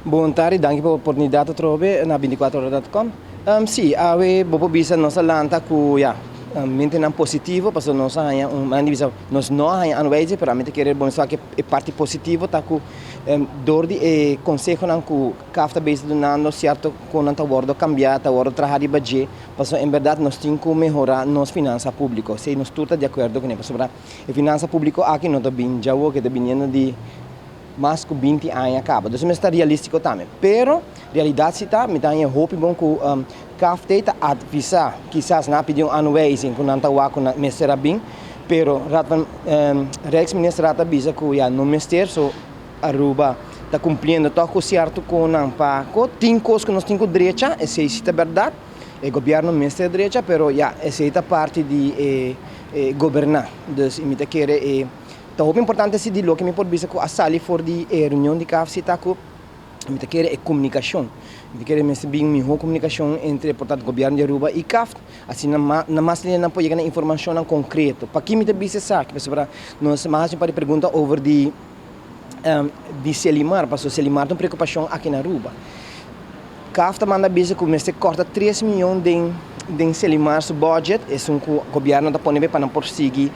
Bon tardi, danki pa oportunidat atrobe na 24ora.com. Si, awe bo por bisa nos a lanta ku ya mentenan positivo pasobra nos a haña un manera di bisa nos no a haña aanwijzing pero ami ta kere bo sa ku e parti positivo ta ku dor di e konsehonan ku CAF ta bezig dunando sierto konan ta wòrdu kambiá, ta wòrdu traha riba dje pasobra en bèrdat nos tin ku mehorá nos finansa públiko. Esei nos tur ta di akuerdo kuné pasobra e finansa públiko aki no ta bin djawoke, ta biniendo di mas ku 20 aña kaba. Dus mester ta realístiko tambe. Pero realidat si ta, mi ta haña hopi bon ku CAFT ta advisá, kisas nan a pidi un aanwijzing ku nan ta wak ku nan mester a bin, pero Raad van Rijksministerraad a bisa ku ya no mester, so Aruba ta kumpliendo tòg ku sierto konan pa ko tin kos ku nos tin ku drecha, esei si ta bèrdat, e gobièrnu mester drecha, pero ya esei ta parti di e goberná. Dus mi ta kere e Ta hopi importante si di loke mi por bisa ku a sali for di e reunion di CAFC ta ku mi ta kere e komunikashon. Mi ta kere mester bin mihó komunikashon entre por tanto gobièrnu di Aruba i CAFT, asina na mas lineanan por yega na informashonnan konkreto. Paki mi ta bisa esaki? Pasobra nos a hasi un par di pregunta over di di Selimar, pasobra Selimar ta un preokupashon aki na Aruba. CAFT ta manda bisa ku mester kòrta 3 mion den Selimar su budget, esun ku gobièrnu ta pone pa nan por sigui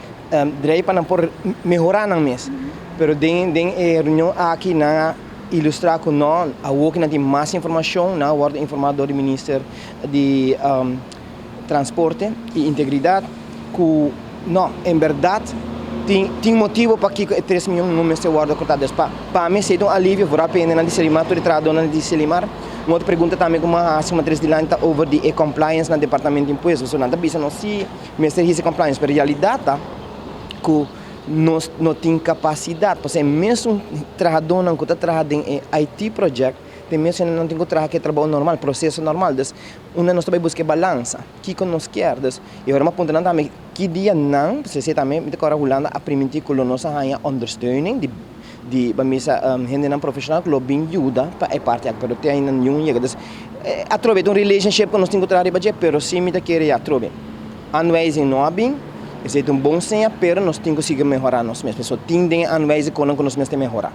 drei pa nan por mehorá nan mes. Pero den e reunion aki nan a ilustrá ku no, awor ku nan tin mas informashon, nan a wòrdu informá dor di minister di Transporte i Integridat ku no, en bèrdat tin motibu pakiko e 3 mion no mester wòrdu kòrtá. Dus pa mi esei ta un alivio, vooral pa e hendenan di Selimar, tur e trahadónan di Selimar. Un otro pregunta tambe ku mi a hasi matres dilanti ta over di e compliance na departamento di impuesto. So nan ta bisa nos si mester hisa compliance, pero realidat ta ku nos no tin kapasidat, pasobra e mesun trahadónan ku ta traha den e IT project, te mesun nan tin ku traha ku e trabou normal, proseso normal. Dus unda nos ta bai buska e balansa? Kiko nos kier? Dus e ora mi a puntra nan tambe ki dia nan, pasobra esei tambe mi ta kòrda Hulanda a primintí ku lo nos a haña ondersteuning di ban bisa hendenan profeshonal ku lo bin yuda pa e parti aki, pero te ainda niun yega. Dus atrobe ta un relationship ku nos tin ku traha riba dje, pero si mi ta kere ya atrobe aanwijzing no a bin, esei ta un bon seña, pero nos tin ku sigui mehorá nos mes, pasobra tin den e aanwijzing konan ku nos mester mehorá.